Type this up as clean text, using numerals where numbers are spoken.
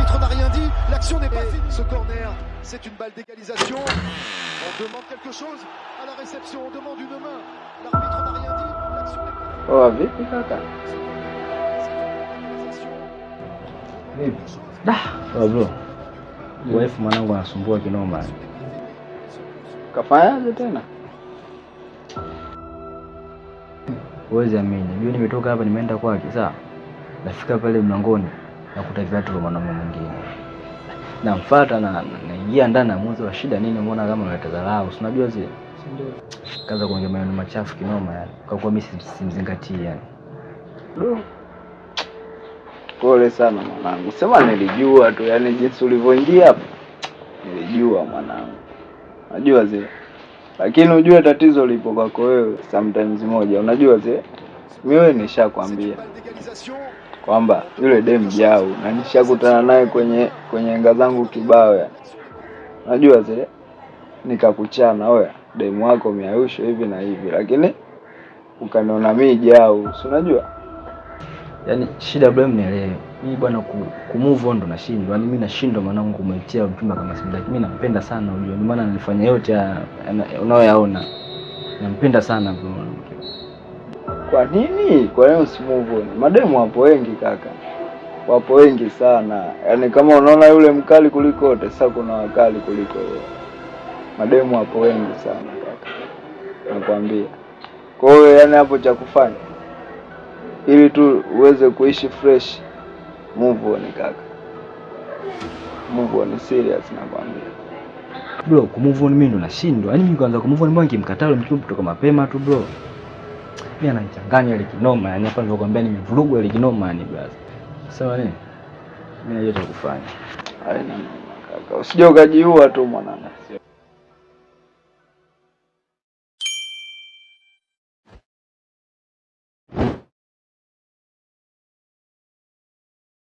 L'arbitre n'a rien dit, l'action n'est pas finie. Ce corner, c'est une balle d'égalisation. On demande quelque chose à la réception, on demande une main. L'arbitre n'a rien dit, l'action n'est pas finie. Poa, vipi kaka? Ce corner, c'est une balle d'égalisation. Vipi? Da, oh bro. Wife mwanangu anasumbua kinoma. Kafanyaje tena? Huwezi amini. Mimi nimetoka hapa nimeenda kwake, sawa? Nafika pale mlangoni nakuta viatu vya mwanaume mwingine. Namfuata na naingia ndani namuuliza wa shida nini, mbona kama unaleta dharau? Si unajua zile. Kaanza kuongea maneno machafu kinoma yani. Kwa kuwa mimi simzingatii yani. Du. Pole sana mwanangu. Sema nilijua tu, yani jinsi ulivyoingia hapa. Nilijua mwanangu. Najua zile. Lakini ujue tatizo lipo kwako wewe sometimes moja. Unajua zile. Mimi wewe nishakwambia kwamba yule dem jau na nishakutana naye kwenye enga zangu kibao yani. Unajua zile nikakuchana oya demu wako miayusho hivi na hivi, lakini ukaniona mimi jau, si unajua? Yaani shida bro, nielewe. Mimi bwana ku move on ndo nashindwa. Yaani mimi nashindwa mwanangu kumwachia mchumba kama simtaki. Mimi nampenda sana unajua. Ndio maana nilifanya yote haya unayoyaona. Nampenda sana bro mwanamke. Kwa nini? Kwa nini usimove on? Mademu wapo wengi kaka, wapo wengi sana. Yaani kama unaona yule mkali kuliko wote, sasa kuna wakali kuliko yeye. Mademu wapo wengi sana kaka, nakwambia. Kwa hiyo yani hapo cha kufanya ili tu uweze kuishi fresh, move on kaka, move on serious, nakwambia. Bro, ku move on mimi ndo nashindwa. Yaani mimi kwanza ku move on mbona nikimkataa yule mchumba kutoka mapema tu bro. Mimi ananichanganya ile kinoma, yani hapa nilivyokuambia nimevurugwa ile kinoma yani brother. Sawa nini? Mimi najua cha kufanya. Haina noma kaka, usije ukajiua tu mwanangu.